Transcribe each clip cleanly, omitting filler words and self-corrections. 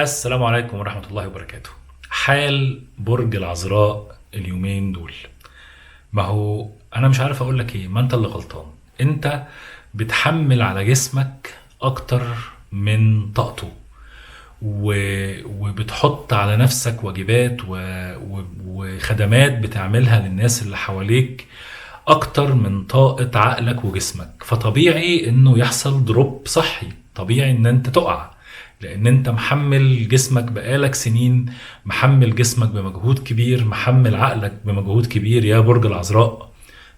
السلام عليكم ورحمة الله وبركاته. حال برج العذراء اليومين دول، ما هو أنا مش عارف أقول لك إيه، ما أنت اللي غلطان. أنت بتحمل على جسمك أكتر من طاقته، وبتحط على نفسك واجبات وخدمات بتعملها للناس اللي حواليك أكتر من طاقة عقلك وجسمك. فطبيعي إنه يحصل دروب صحي، طبيعي إن أنت تقع، لأن أنت محمل جسمك بقالك سنين، محمل جسمك بمجهود كبير، محمل عقلك بمجهود كبير يا برج العذراء،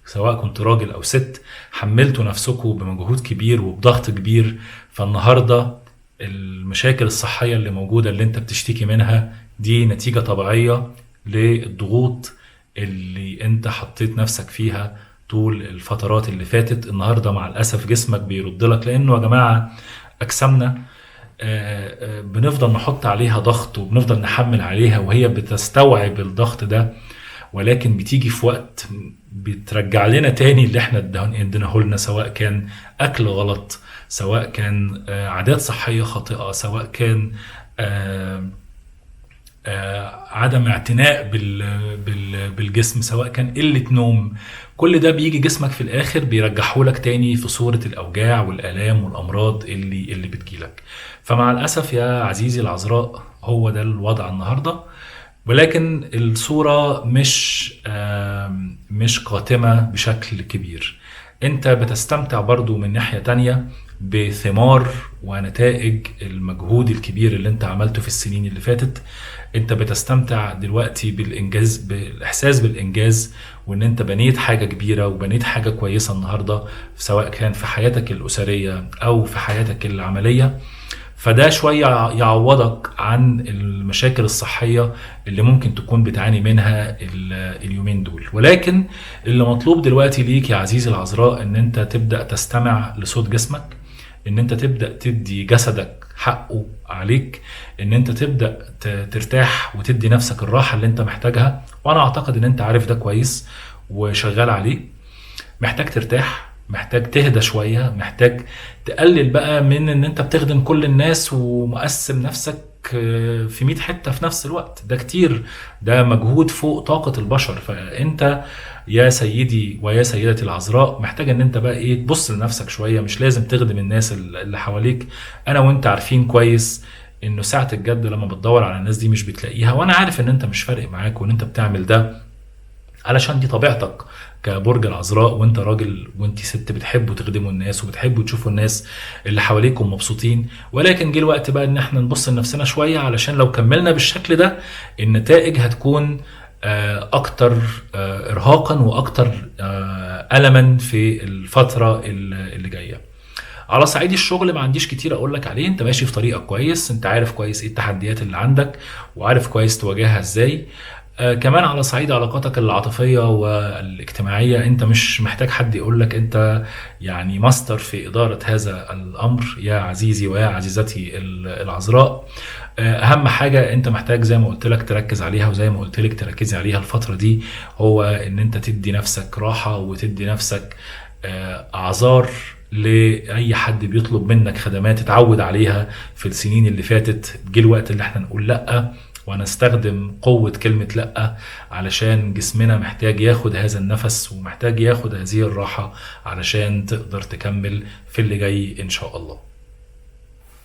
سواء كنت راجل أو ست، حملتوا نفسكوا بمجهود كبير وبضغط كبير. فالنهاردة المشاكل الصحية اللي موجودة اللي انت بتشتكي منها دي نتيجة طبيعية للضغوط اللي انت حطيت نفسك فيها طول الفترات اللي فاتت. النهاردة مع الأسف جسمك بيرد لك، لأنه يا جماعة أجسامنا بنفضل نحط عليها ضغط وبنفضل نحمل عليها وهي بتستوعب الضغط ده، ولكن بتيجي في وقت بترجع لنا تاني اللي احنا اديناه لنا، سواء كان أكل غلط، سواء كان عادات صحية خاطئة، سواء كان عدم اعتناء بالجسم، سواء كان قلة نوم. كل ده بيجي جسمك في الآخر بيرجحه لك تاني في صورة الأوجاع والآلام والأمراض اللي بتجيلك. فمع الأسف يا عزيزي العذراء هو ده الوضع النهاردة، ولكن الصورة مش قاتمة بشكل كبير. انت بتستمتع برضو من ناحية تانية بثمار ونتائج المجهود الكبير اللي انت عملته في السنين اللي فاتت. انت بتستمتع دلوقتي بالإنجاز، بالإحساس بالإنجاز، وان انت بنيت حاجة كبيرة وبنيت حاجة كويسة النهاردة، سواء كان في حياتك الأسرية أو في حياتك العملية. فده شوية يعوضك عن المشاكل الصحية اللي ممكن تكون بتعاني منها اليومين دول. ولكن اللي مطلوب دلوقتي ليك يا عزيزي العذراء ان انت تبدأ تستمع لصوت جسمك، ان انت تبدأ تدي جسدك حقه عليك، ان انت تبدأ ترتاح وتدي نفسك الراحة اللي انت محتاجها. وانا اعتقد ان انت عارف ده كويس وشغال عليه. محتاج ترتاح، محتاج تهدى شوية، محتاج تقلل بقى من ان انت بتخدم كل الناس ومقسم نفسك في 100 حتة في نفس الوقت. ده كتير، ده مجهود فوق طاقة البشر. فانت يا سيدي ويا سيدتي العذراء محتاج ان انت بقى ايه، تبص لنفسك شوية. مش لازم تخدم الناس اللي حواليك. انا وانت عارفين كويس انه ساعة الجد لما بتدور على الناس دي مش بتلاقيها، وانا عارف ان انت مش فارق معاك وان انت بتعمل ده علشان دي طبيعتك كبرج العذراء، وانت راجل وانت ست بتحبوا تخدموا الناس وبتحبوا تشوفوا الناس اللي حواليكم مبسوطين. ولكن جه الوقت بقى ان احنا نبص لنفسنا شوية، علشان لو كملنا بالشكل ده النتائج هتكون اكتر ارهاقا واكتر الما في الفترة اللي جاية. على صعيد الشغل ما عنديش كتير اقول لك عليه، انت ماشي في طريقك كويس، انت عارف كويس ايه التحديات اللي عندك وعارف كويس تواجهها ازاي. كمان على صعيد علاقاتك العاطفية والاجتماعية انت مش محتاج حد يقول لك، انت ماستر في إدارة هذا الأمر يا عزيزي ويا عزيزتي العذراء. أهم حاجة انت محتاج زي ما قلت لك تركز عليها، وزي ما قلت لك تركزي عليها الفترة دي، هو ان انت تدي نفسك راحة وتدي نفسك أعذار لأي حد بيطلب منك خدمات تتعود عليها في السنين اللي فاتت. جه الوقت اللي احنا نقول لأ، ونستخدم قوة كلمة لأ، علشان جسمنا محتاج ياخد هذا النفس ومحتاج ياخد هذه الراحة علشان تقدر تكمل في اللي جاي إن شاء الله.